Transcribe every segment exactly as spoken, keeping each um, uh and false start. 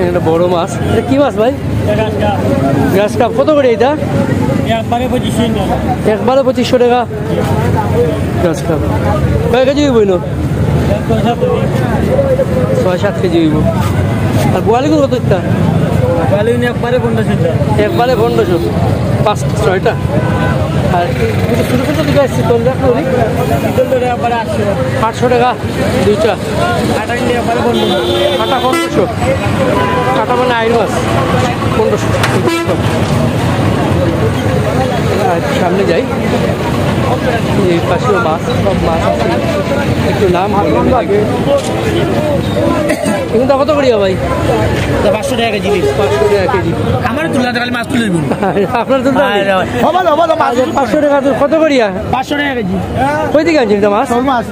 একটা বড় মাছ। এটা কি মাছ ভাই? গ্রাস কার্প। কত করি এটা? একবারে পঁচিশশো টাকা। একবারে পঁচিশশো টাকা। গ্রাস কার্প। কয় কেজি অইবো ইনো? ছয় সাত কেজি অইবো। আর বোয়ালি কত এটা? বোয়ালি একবারে পনেরোশো টাকা। একবারে পনেরোশো। পাঁচ ছয়টা। আর এই ছোটো ছোটো দুটো আসছে, তোর দেখ করি। একবারে আটশো। আটশো টাকা। দুইটা। আটা ইন্ডিয়া পরে বলবো। আটা পনেরোশো। আটা মানে আইর মাছ। পনেরোশো। আর সামনে যাই। এই পাশেও মাছ, সব মাছ আছে। একটু নাম হারলাম আগে। এগুলো কত করিয়া ভাই? পাঁচশো টাকা কেজি। পাঁচশো টাকা কেজি। আমার তুলনা খালি মাছ তুলে দিব। আপনার তুলনা নেই? আচ্ছা, পাঁচশো টাকা কত করিয়া? পাঁচশো টাকা কেজি। কই থেকে আনছেন এটা মাছ? শোল মাছ।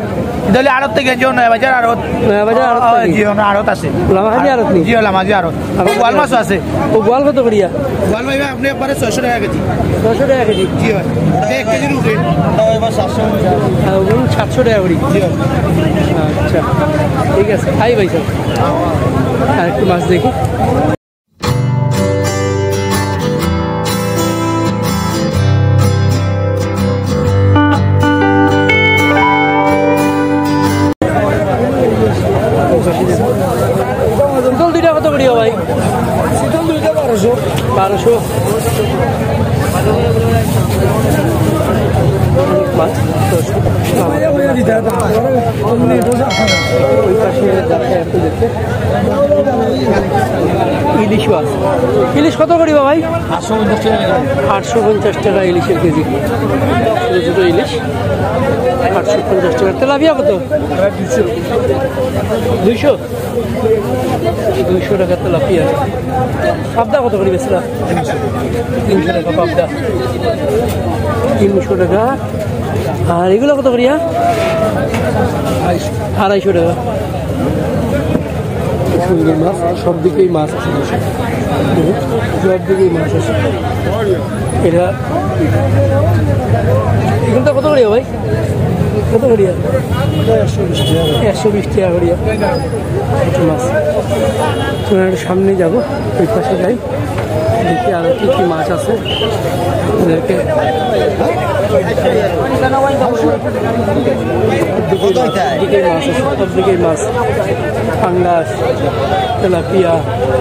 এটা হলে আড়ত থেকে, যে নয়া বাজার আড়ত। নয়া বাজার আড়ত থেকে? জি, আমরা আড়ত আছে। লামাহাজি আড়ত নি? জি, লামাহাজি আড়ত। ও, বোয়াল মাছও আছে। ও, বোয়াল কত করিয়া? বোয়াল ভাই, আপনি একবারে ছয়শো টাকা কেজি। ছয়শো টাকা কেজি? জি, হয়। এক কেজির উপরে। আর ওগুলো সাতশো টাকা করি? জি, হয়। আচ্ছা, ঠিক আছে। আই ভাই সাহেব। আর একটু মাছ দেখি। চিতল দুইটা কত করিয়া ভাই? চিতল দুইটা বারোশো। বারোশো। ওই পাশে ইলিশ মাছ। ইলিশ কত করিবা ভাই? আটশো পঞ্চাশ টাকা। আটশো পঞ্চাশ টাকা ইলিশের কেজি। ছোটো ছোটো ইলিশ। আটশো পঞ্চাশ টাকা। তেলাপিয়া কত? দুইশো। দুইশো টাকা তেলাপিয়া। পাবদা কত করি বেচলা? তিনশো টাকা পাবদা। তিনশো টাকা। আর এগুলো কত করিয়া? আড়াইশো টাকা। সুন্দর মাছ, সব দিকেই মাছ আছে। সব দিকেই মাছ আছে। এটা এগুলো কত করিয়া ভাই? কত করিয়া? একশো বিশ টাকা। একশো বিশ টাকা করিয়া। একটু মাছ। তো আমরা সামনে যাব, ওই পাশে যাই, দেখি আরো কি কি মাছ আছে। ওদেরকে দিকেই মাছ আছে, সব দিকেই মাছ। পাঙ্গাস, তেলাপিয়া।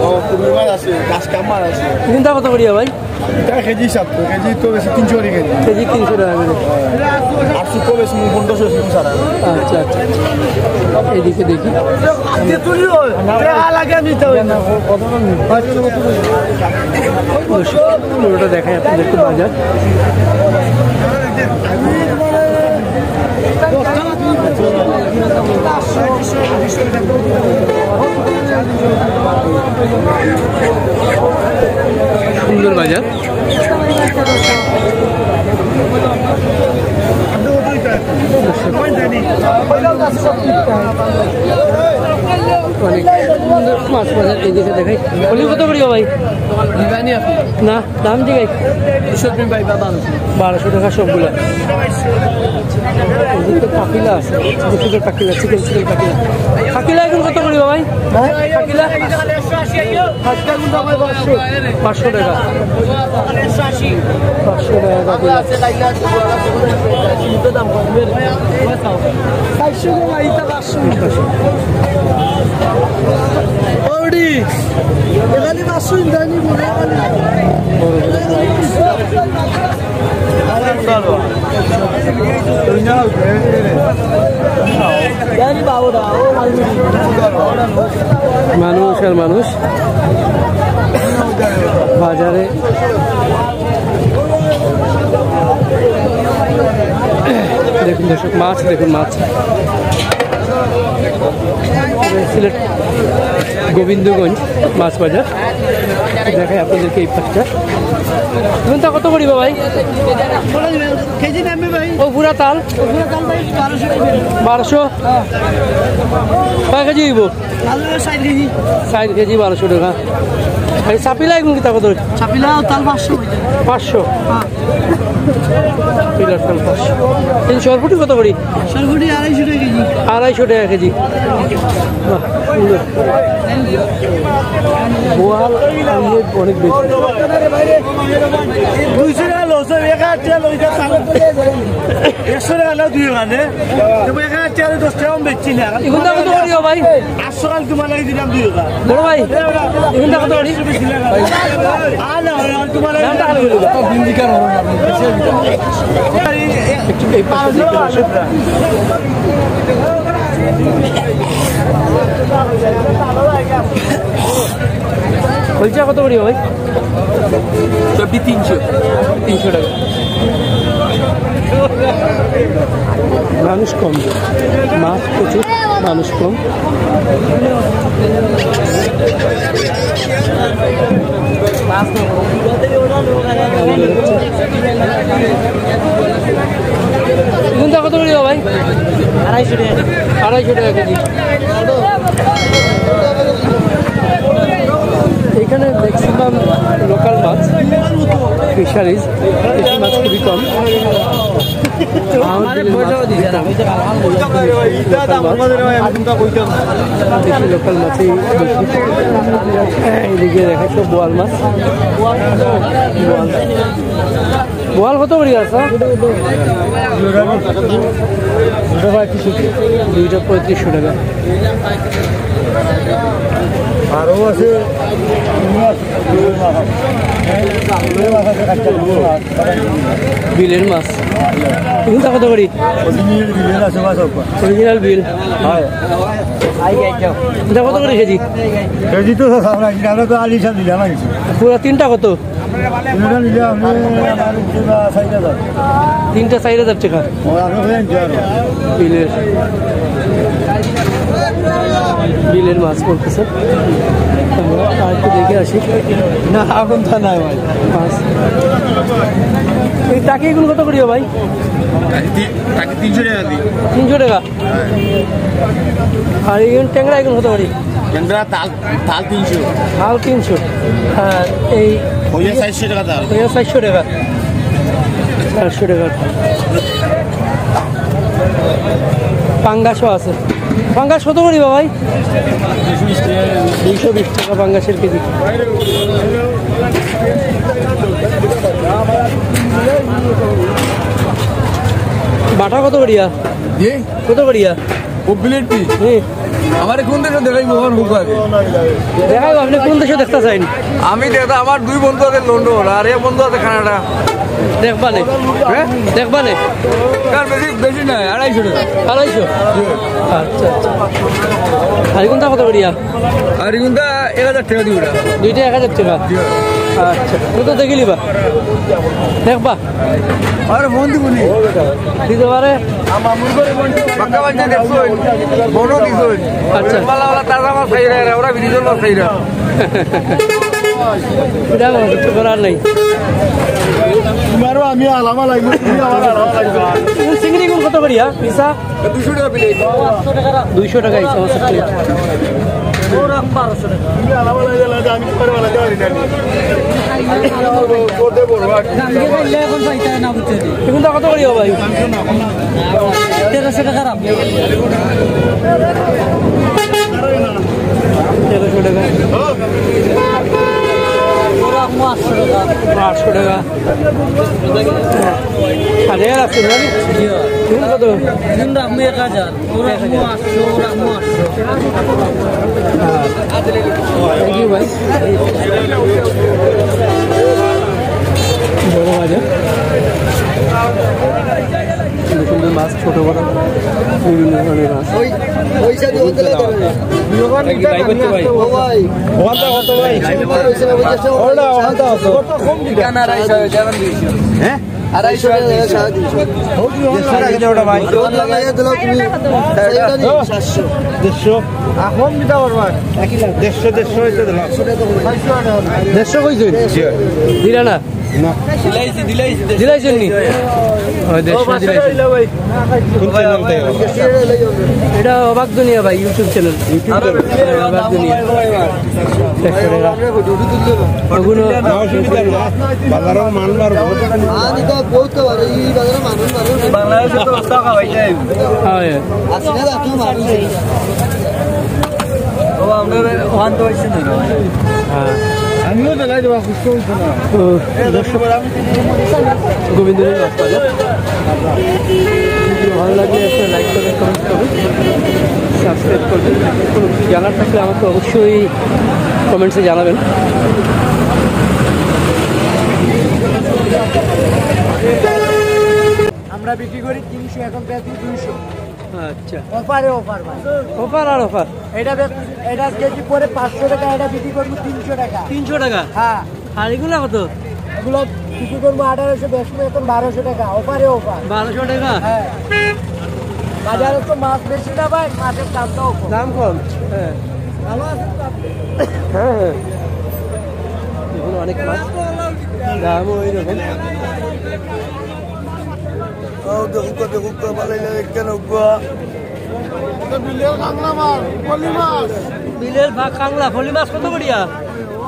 ও, কুমড়ো মাছ আছে, গাছ কাম মাছ আছে। চিতলটা কত করিয়া ভাই? এটা কেজি হিসাব তো, কেজি তো বেশি তিনশো করে কেজি। কেজি তিনশো টাকা করে। আর শুকো বেশি পনেরোশো শুকো ছাড়া। আচ্ছা, আচ্ছা। এইদিকে দেখি। দর্শক, পুরোটা দেখাই আপনাদের একটু বাজার। সুন্দর বাজার। অনেক সুন্দর মাছ বাজার, এই দিকে দেখাই। কলি কত করিয়া ভাই? না, দাম জিগাই। দুশো টাকা ভাই, বাবা। বারোশো টাকা সবগুলা। এই যে তো কাকিলা আছে, দুশো টাকা কাকিলা, চিকেন চিকেন কাকিলা। কাকিলা এখন কত করিবা ভাই? কাকিলা? পাঁচশো টাকা। পাঁচশো টাকা কাকিলা। চারশো টাকা, এটা পাঁচশো। ওডি, এখানে পাঁচশো ইন্টারনি বলে। মানুষ আর মানুষ বাজারে। দেখুন দর্শক, মাছ দেখুন, মাছ। সিলেট গোবিন্দগঞ্জ মাছ বাজার। দেখাই আপনাদেরকে এই পাশটা। কোনটা কত করিবা ভাই? কেজি নেবে ভাই। ও পুরা তাল? ও পুরা তাল ভাই, বারোশো টাকা। বারোশো? হ্যাঁ। কয় কেজি অইবো? তাল হলো চার কেজি। চার কেজি বারোশো টাকা। এই চাপিলা এগুন কিতা কত? চাপিলা তাল পাঁচশো। পাঁচশো? হ্যাঁ। পিলার তাল পাঁচশো। এই সরপুটি কত করি? সরপুটি আড়াইশো টাকা কেজি। আড়াইশো টাকা কেজি। বাহ। বোয়াল অনেক বেশি। দুইশো টেকা লস অইবো, এক হাজার টেকা লইতা, একশো টেকা লও দুই ওখানে। তুমি এক হাজার টেকা দশ টেকা আমি বেচছি না। এখন দাম কত করি ভাই? আটশো কাল তোমার লাগি দিলাম দুই ওখানে। বড় ভাই, এখন দাম কত করি? আর না, আর তোমার লাগি দামটা ভালো করে দাও। একটু এই পাশে দেখতে পাচ্ছ। খলচা কত করি ভাই? সবজি তিনশো। তিনশো টাকা। মানুষ কম, মাছ প্রচুর, মানুষ কম। কোনটা কত করি ভাই? আড়াইশো টাকা। আড়াইশো টাকা কেজি। এখানে ম্যাক্সিমাম লোকাল মাছ, ফিশারিজ, দেশি মাছ খুবই কম। আমার বিলের মাছ খুবই কম। লোকাল মাছ। দেশি লোকাল মাছই বেশি। এইদিকে দেখা যাচ্ছে বোয়াল মাছ। বোয়াল। বোয়াল কত করি আছে? দুইটা পঁয়ত্রিশশো টাকা। আরও আছে। বিলের মাছ। কোনটা কত করি? Original bill. এটা কত করি কেজি? কেজি তো আমরা তো আলি সব দিলাম আর কি। পুরা তিনটা কত? তিনটা নিলে আপনি আমার হচ্ছে বা ষাট হাজার। তিনটা ষাট হাজার টাকা। ও, আপনি হয়ে যান, যান। বিলের, বিলের মাছ পড়তেছে। আমরা আর একটু দেখে আসি। না, এখন তো নাই ভাই। মাছ। এই টাকি এগুলো কত করিও ভাই? টাকি তি-, টাকি তিনশো টাকা দিই। তিনশো টাকা? আর এই ট্যাংরা এগুলো কত করি? ট্যাংরা তাল, তাল তিনশো। তাল তিনশো। আর এই ওই চারশো টাকা তাল। ওই চারশো টাকা। চারশো টাকা। পাঙ্গাসও আছে। পাঙ্গাস কত করি বা ভাই? দুইশো বিশ টাকা পাঙ্গাসের কেজি। বাটা কত করিয়া? জি? কত করিয়া? ও প্লেট পিস। হুম। আমারে কোন দেশে দেখাইবো, আমার হুক আগে। দেখাইবো, আপনি কোন দেশে দেখতে চাইন? আমি দেখতে, আমার দুই বন্ধু আছে লন্ডন, আর এক বন্ধু আছে কানাডা। দেখবানে? হ্যাঁ? দেখবানে? তার বেশি, বেশি নাই, আড়াইশো টাকা। আড়াইশো? জি। আচ্ছা, আচ্ছা। আর কোনটা কত করিয়া? আর কোনটা এক হাজার টাকা দিবা। দুইটা এক হাজার টাকা? জি। আচ্ছা, তো, তো দেখিলিবা। দেখবা? আরে ফোন দিবনি। দিতে পারে? বাক্কা বাচ্চা দেখছো? বড় দিছো? আচ্ছা। বালা বালা তাজা মাছ খাই রে, ওরা বিদেশের মাছ খাই রে। এটা আমার কিছু করার নাই। তোমারও আমি আলামা লাগবো, তুমি আমার আলামা লাগবে। চিংড়ি গুলো কত করিয়া? পিসা? দুইশো টাকা প্লেট। দুইশো টাকা এই সমস্ত প্লেট। ওরা বারোশো টাকা। তুমি আলাদা লাগে, আলাদা, আমি তোমার আলাদা করি না। করতে বলবো আর কি। দাম দিয়ে বললে এখন পাইতে হয় না, বুঝছো নি? এগুলো কত করি হবে ভাই? তেরোশো টাকা রাখবো। তেরোশো টাকা। ওরা আটশো টাকা। আটশো টাকা। আর এর আছে, জানি? জি। তুমি কত? তুমি রাখবো এক হাজার। ওরা আটশো, ওরা আটশো। হ্যাঁ। Thank you, ভাই। বড় বাজার। সুন্দর সুন্দর মাছ, ছোট বড়, বিভিন্ন ধরনের মাছ। ওই, ওই সাইডে ওখান থেকে দেখো। ও ভাই। ওখানটা কত ভাই? ওটা ওখানটা কত? কম দিকে। হ্যাঁ? আড়াইশো আর দুইশো। দেড়শো টাকা দিলে ওটা ভাই। ওটা লাগাইয়া দিলাও তুমি। সাতশো। দেড়শো। এখন দিতে পারবা। দেড়শো, দেড়শো হইতে দিলাম। দেড়শো কইছইন? জি। দিলা না? না। দিলাইছি, দিলাইছি, দেড়শো। দিলাইছইন নি? ও, দেড়শো দিলাইছি। কোন channel থেকে? এটা অবাক দুনিয়া ভাই, YouTube channel। YouTube channel। হ্যাঁ, অবাক দুনিয়া। একশো টাকা। ওগুলো না, অসুবিধা না। বাজারের মান বাড়বো। বাংলাদেশে তো অবস্থা খাওয়াই যায়। হ্যাঁ। ও, আমরা ওখান তো হচ্ছে না। হ্যাঁ। আমিও তো লাইট বা খুশি হইছে না। তো দর্শক, গোবিন্দগঞ্জ মাছ বাজার। যদি ভালো লাগলে একটা লাইক করবেন, কমেন্ট করবেন, সাবস্ক্রাইব করবেন। কোনো কিছু জানার থাকলে আমাকে অবশ্যই কমেন্টসে জানাবেন। আমরা বিক্রি করি তিনশো, এখন বেচি দুইশো। আচ্ছা। অফারে অফার ভাই। অফার আর অফার। এটা বেচ-, এটা কেজি পরে পাঁচশো টাকা, এটা বিক্রি করবো তিনশো টাকা। তিনশো টাকা? হ্যাঁ। আর এগুলা কত? এগুলো বিক্রি করবো আঠারোশো, বেচবো এখন বারোশো টাকা, অফারে অফার। বারোশো টাকা? হ্যাঁ। বাজারে তো মাছ বেশি না ভাই, মাছের দামটাও কম। দাম কম? হ্যাঁ। ভালো আছেন তো আপনি? হ্যাঁ, হ্যাঁ। দেখুন, অনেক মাছ, দামও ওই রকম। ও, দেখুক, দেখুক, ভালো লাগে কেন গো? এটা বিলের কাঁকড়া মাছ, ফলি মাছ। বিলের বা-, কাঁকড়া, ফলি মাছ কত করিয়া?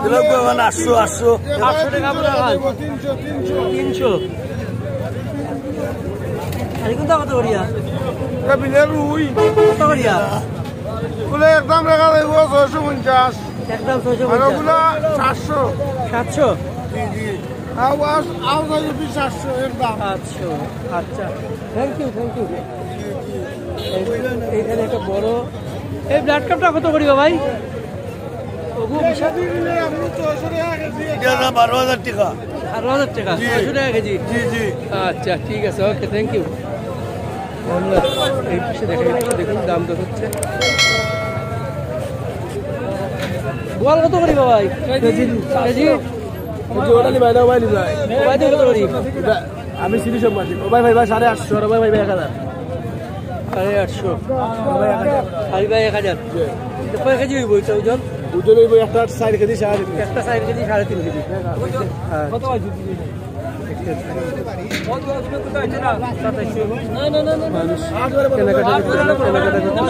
দিলে গো, মানে আটশো, আটশো। আটশো টাকা পুরা খান। তিনশো, তিনশো। তিনশো। আর কোনটা কত করিয়া? এটা বিলের রুই। কত করিয়া? বলে একদম রেখা দেবো ছয়শো পঞ্চাশ। একদম ছয়শো আর পঞ্চাশ। ওগুলা সাতশো। সাতশো? জি, জি। আও, আও, আও, ভাই, রুপি সাতশো এর দাম। সাতশো, আচ্ছা। Thank you, thank you. এইখানে একটা বড়, এই ব্লাড কাপটা কত করিবা ভাই? ওগু বিশাল। এটা বারো হাজার টাকা। বারো হাজার টাকা, জি। ছয়শো টাকা কেজি। জি, জি। আচ্ছা, ঠিক আছে, ওকে, থ্যাংক ইউ। ধন্যবাদ। এই পাশে দেখেন, একটু দেখুন, দাম দর হচ্ছে। বোয়াল কত করি বাবা? কেজি। কেজি? কেজি ওটা নিবা, এটা ওবাই নিবা। ওবাই দিয়ে কত করি? এটা আমি সিটি সম্পাদক। ওবাই ভাই, ভাই, সাড়ে আটশো, আর ওবাই ভাই, ভাই, এক হাজার। সাড়ে আটশো। ওবাই এক হাজার। আর ভাই এক হাজার। জি। তো কয় কেজি হইব এটা ওজন? ওজন হইব একটা চার কেজি, সাড়ে তিন কেজি। একটা চার কেজি, সাড়ে তিন কেজি। হ্যাঁ। কত হয়েছে? মানুষ কেনাকাটা করতেছে, কেনাকাটা করতেছে।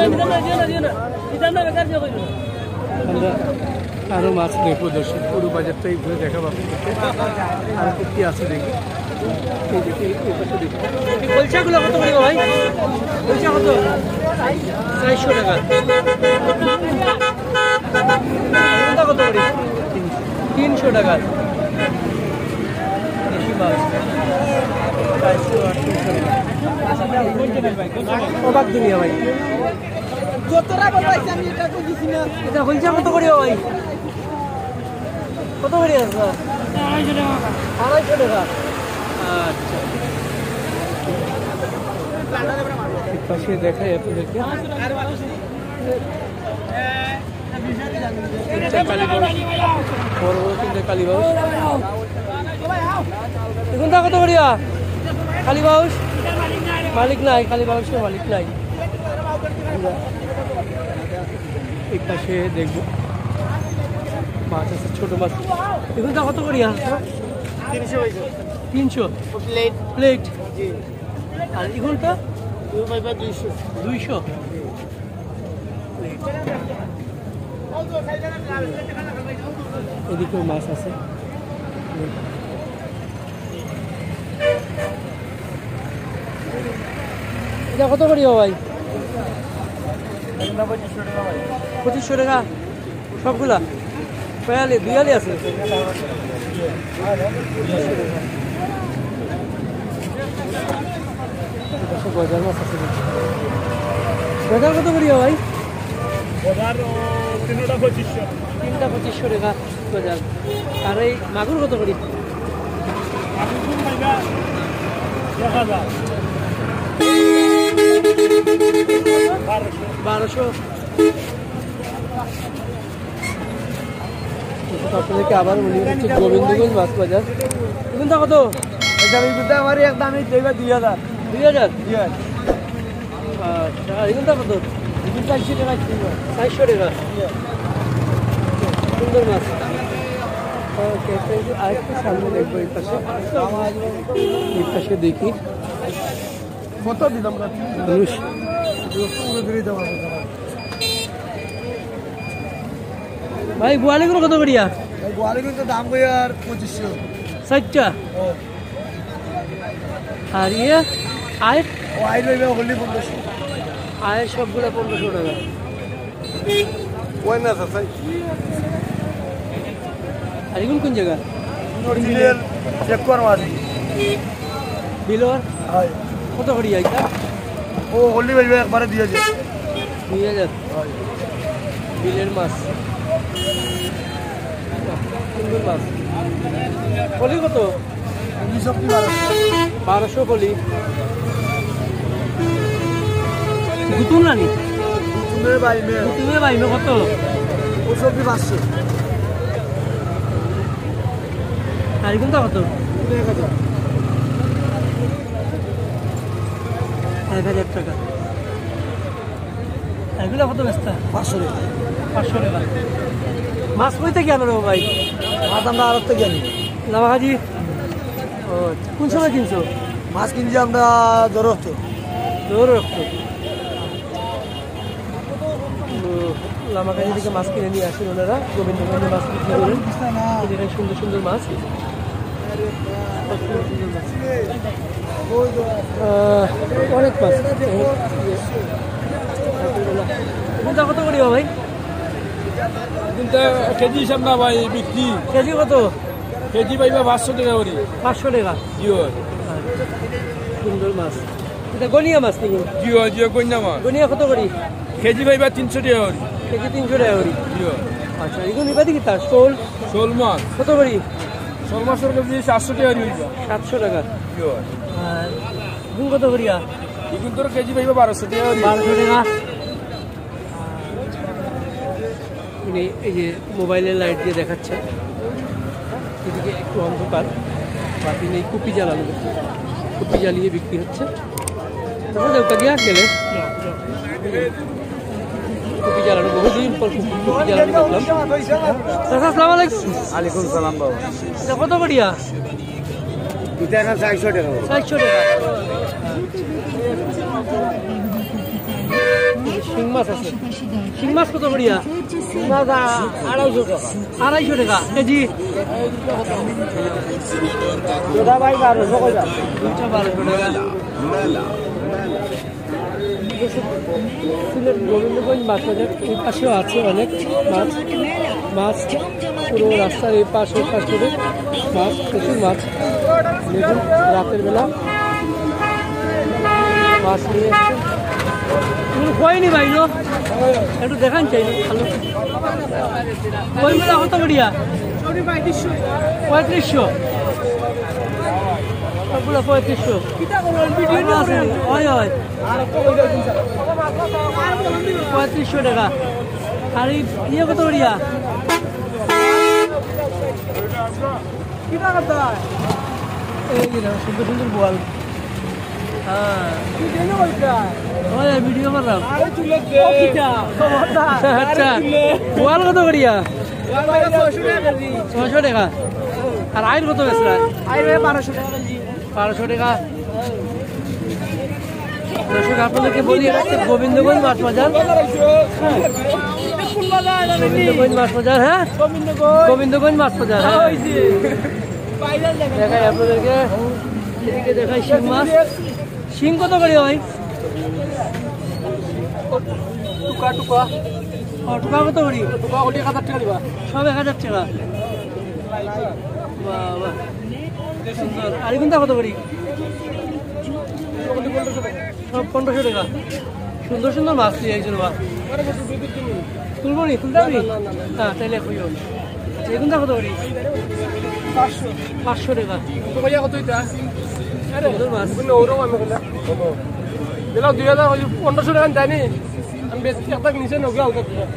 আমরা আরো মাছ দেখবো দর্শক, পুরো বাজারটাই ঘুরে দেখাবো আপনাদেরকে। আর কি কি আছে দেখি। এই দেখি, এই পাশে দেখি। এই কলসাগুলো কত করে ভাই? কলসা কত? চারশো টাকা। এটা কত করে? তিনশো টাকা। দেশি মাছ। চারশো আর তিনশো টাকা। অবাক দুনিয়া ভাই। যতটা বলবাইছি আমি এটা তো দিছি না। এটা কলসা কত করে ভাই? কত করে আছে? আড়াইশো টাকা। আড়াইশো টাকা। আচ্ছা। এক পাশে দেখাই আপনাদেরকে। তিনটা কালীবাউস। বড় বড় তিনটা কালীবাউস। এগুনটা কত করিয়া? কালীবাউস? মালিক নাই, কালীবাউসের মালিক নাই। এই পাশে দেখবো মাছ আছে, ছোট মাছ। এগুনটা কত করিয়া? তিনশো হয়েছে। তিনশো? প্লেট। প্লেট? জি। আর এগুনটা? দুই পাইপা দুইশো। দুইশো? এদিকেও মাছ আছে। এটা কত করি ভাই? পঁচিশশো টাকা। সবগুলা? কয় আলি? দুই আলি আছে। গজার মাছ আছে দেখছি। গজার কত করি ভাই? গজার, ও, তিনটা পঁচিশশো। তিনটা পঁচিশশো টাকা গজার। আর এই মাগুর কত করি? মাগুর কোন ভাইবা? এক হাজার। বারোশো। বারোশো। আপনাদেরকে আবার বলি, হচ্ছে গোবিন্দগঞ্জ মাছ বাজার। এগুনটা কত? এটা আমি বুঝতে পারি, একদম এই দুই হাজার। দুই হাজার? দুই হাজার। আচ্ছা, আর এগুনটা কত? এগুন চারশো টাকা কিলো। চারশো টাকা? জি। সুন্দর মাছ। ওকে, থ্যাংক ইউ। আরেকটু সামনে দেখবো এই পাশে। এই পাশে দেখি। কত দিলাম না? মানুষ। ভাই, বোয়ালিগুলো কত করিয়া? ভাই, বোয়ালিগুলো তো দাম করি আর পঁচিশশো। চারটা? ও। আর ইয়ে, আয়ের? ও, আয়ের ভাই, ভাই, হলি পনেরোশো। আয়ের সবগুলো পনেরোশো টাকা। ওই না, চাচা। আর এগুন কোন জাগা? বিলের চেক কর মাছ। বিলর? হয়। কত করি আইতা? ও, হলি ভাই, ভাই, একবারে দিয়া যায়। দুই হাজার? হয়। বিলের মাছ। সুন্দর মাছ। হলি কত? উনিশ অব্দি বারোশো। বারোশো কলি। গুতুম নানি? গুতুমে বাইমে। গুতুমে বাইমে কত? উনিশ অব্দি পাঁচশো। আর এগুনটা কত? এক হাজার। এক হাজার টাকা। এগুলা কত বেচতা? পাঁচশো টাকা। পাঁচশো টাকা। মাছ কই থাকি আনো রে ভাই? মাছ আমরা আড়ত থাকি আনি। লামাকাজি? ও, কোন সময় কিনছো? মাছ কিনছি আমরা জোর রক্ত। জোর রক্ত। ও, লামাকাজি থেকে মাছ কিনে নিয়ে আসেন ওনারা, গোবিন্দগঞ্জে মাছ বিক্রি করেন। এই দেখেন সুন্দর সুন্দর মাছ। আহ, অনেক মাছ। কোনটা কত করি ভাই? কিন্তু কেজি হিসাব না ভাই, বিক্রি। কেজি কত? কেজি পাইবা পাঁচশো টাকা করি। পাঁচশো টাকা? জি হয়। সুন্দর মাছ। এটা গনিয়া মাছ নাকি? জি হয়, জি হয়, গনিয়া মাছ। গনিয়া কত করি? কেজি পাইবা তিনশো টাকা করি। কেজি তিনশো টাকা করি? জি হয়। আচ্ছা, এগুন নিবা দেখি তার শোল? শোল মাছ। কত করি? শোল মাছের কেজি সাতশো টাকা করি হইবা। সাতশো টাকা। জি হয়। আর এগুন কত করিয়া? এগুন তোর কেজি পাইবা বারোশো টাকা করি। বারোশো টাকা। মানে এই যে মোবাইলের লাইট দিয়ে দেখাচ্ছে, এদিকে একটু অন্ধকার, বাতি নেই, কুপি জ্বালানো হচ্ছে, কুপি জ্বালিয়ে বিক্রি হচ্ছে। তারপরে ওটা দিয়ে আর গেলে কুপি জ্বালানো, বহুদিন পর কুপি জ্বালানো দেখলাম। চাচা, আসসালামু আলাইকুম। আলাইকুম সালাম বাবা। এটা কত করিয়া? এটা না চারশো টাকা। চারশো টাকা। শিং মাছ আছে। শিং মাছ কত করিয়া? শিং মাছ আ-, আড়াইশো টাকা। আড়াইশো টাকা কেজি। দুইটা ভাই বারোশো কইরা। দুইটা বারোশো টাকা। সিলেট গোবিন্দগঞ্জ মাছ বাজার, এই পাশেও আছে অনেক মাছ। মাছ পুরো রাস্তার এই পাশ, ওই পাশ করে মাছ, প্রচুর মাছ। দেখুন, রাতের বেলা মাছ নিয়ে এসছে। এগুলো কইনি ভাই, নো? একটু দেখান চাই, ভালো। কইগুলা কত করিয়া? পঁয়ত্রিশশো। সবগুলা পঁয়ত্রিশশো। আছে? হয়, হয়। পঁয়ত্রিশশো টাকা। আর এই ইয়ে কত করিয়া? এই যে দেখো, সুন্দর সুন্দর বোয়াল। হ্যাঁ। ওই ভিডিও করলাম। আচ্ছা, বোয়াল কত করিয়া? ছয়শো টাকা। আর আইর কত বেচরা? বারোশো টাকা। দর্শক, আপনাদেরকে বলি, এটা হচ্ছে গোবিন্দগঞ্জ মাছ বাজার। গোবিন্দগঞ্জ মাছ বাজার, হ্যাঁ, গোবিন্দগঞ্জ মাছ বাজার, হ্যাঁ। দেখাই আপনাদেরকে, এদিকে দেখাই শিং মাছ। শিং কত করি ভাই? টুকা, টুকা। ও, টুকা কত করি? টুকা কত, এক হাজার টাকা দিবা। সব এক হাজার টাকা। বাহ, বাহ। সুন্দর। আর এগুনটা কত করি? সব পনেরোশো টাকা। সুন্দর সুন্দর মাছ নিয়ে আইছো বাবা। তুলবো নি, তুলতে পারবি? হ্যাঁ, তাইলে কইও। এগুনটা কত করি? পাঁচশো। পাঁচশো টাকা। তো ভাইয়া, কত এটা? আরে, সুন্দর মাছ। এগুলো ওরকম আমি বললাম। দিলাম দুই হাজার, ওই পনেরোশো টাকা জানি। আমি বেশি একটা নিচে নগে আলগা দিলাম।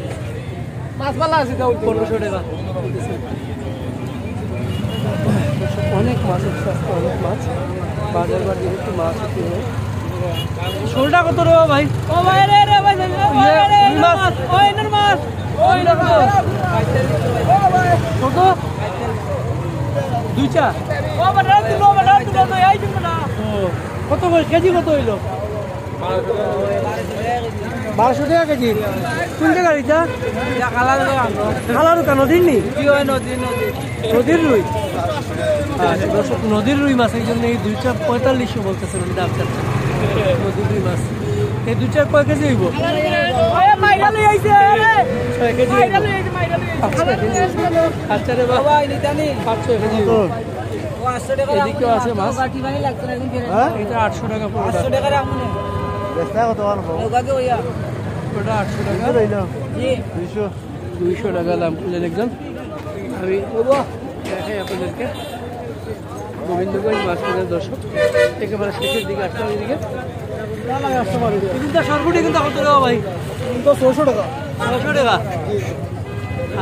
মাছ ভালা আছে, তাও পনেরোশো টাকা। অনেক মাছ উঠছে আজকে, অনেক মাছ। বাজার বাজার একটু মাছ উঠছে। শোলটা কত রে ভাই? ও ভাই রে, রে ভাই, রে ভাই, ইয়ে, রে, রুই মাছ। মাছ, ও এনের মাছ। ও এনের মাছ। কত? দুইটা? ও বেটা, তুলো, বেটা, তুলো, তো এই দিন না। ও, কত করে? কেজি কত হইলো? বারোশো টাকা কেজি। কোন জায়গার এটা? খালারুকা নদীর নি? নদীর রুই। আচ্ছা, দর্শক, নদীর রুই মাছ, এই জন্য এই দুইটা পঁয়তাল্লিশশো বলতেছে উনি দাম চাচ্ছেন। নদীর রুই মাছ। এই দুইটা কয় কেজি হইব? ছয় কেজি হইব। আচ্ছা, আচ্ছা রে বাবা। পাঁচ ছয় কেজি হইব। এদিকেও আছে মাছ। হ্যাঁ? এটা আটশো টাকা পুরোটা। বেচা কত আর হবো? ওটা আটশো টাকা। দুইশো। দুইশো টাকা দাম করলেন একজন। আমি দেখাই আপনাদেরকে গোবিন্দগঞ্জ মাছ বাজার, দর্শক, একেবারে শেষের দিকে আসলাম এদিকে। কিন্তু সর্বটি কিন্তু কত টাকা ভাই? ছয়শো টাকা। ছয়শো টাকা।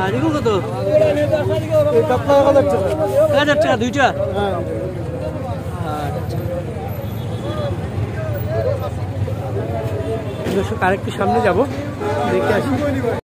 আর এগুলো কত? এক হাজার টাকা দুইটা। আচ্ছা। দর্শক, আরেকটু সামনে যাব, দেখে আসি।